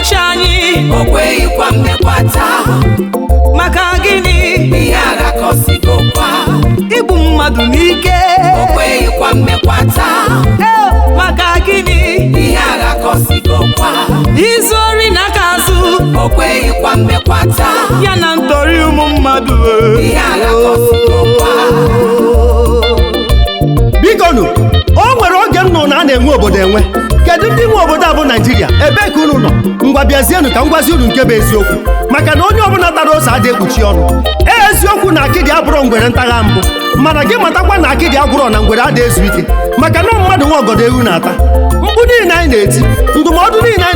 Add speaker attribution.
Speaker 1: uche anyị.
Speaker 2: O kweghịkwa mmekwata.
Speaker 1: Maka gịnị?
Speaker 2: Ihe aghakọsigokwa.
Speaker 1: Igbu mmadụ n'ike.
Speaker 2: O kweghịkwa mmekwata.
Speaker 1: Ee, maka gịnị?
Speaker 2: Ihe aghakọsigokwa.
Speaker 1: Izu ori na aka azụ.
Speaker 2: O kweghịkwa mmekwata.
Speaker 1: Ya na ntọrị ụmụ mmadụ.
Speaker 2: Ihe aghakọsigokwa.
Speaker 3: Bikonu, o nwere oge m nụrụ na a na-enwe obodo enwe. Kedu ndị nwe obodo a bụ Naijiria? Ebee ka unu nọ? Ngwa, bịazienụ ka m gwazi unu nke bụ eziokwu, maka na onye ọbụla tara ose adị ekpuchi ọnụ. Eziokwu na akịdị abụrọ ngwere ntagha mbụ, mana gị matakwa na akịdị agwụrọ na ngwere ada ezu ike, maka na mmadụ nwe ọgọdọ ewu na-ata. Mkpu niile anyị na-eti, ndụmọdụ niile anyị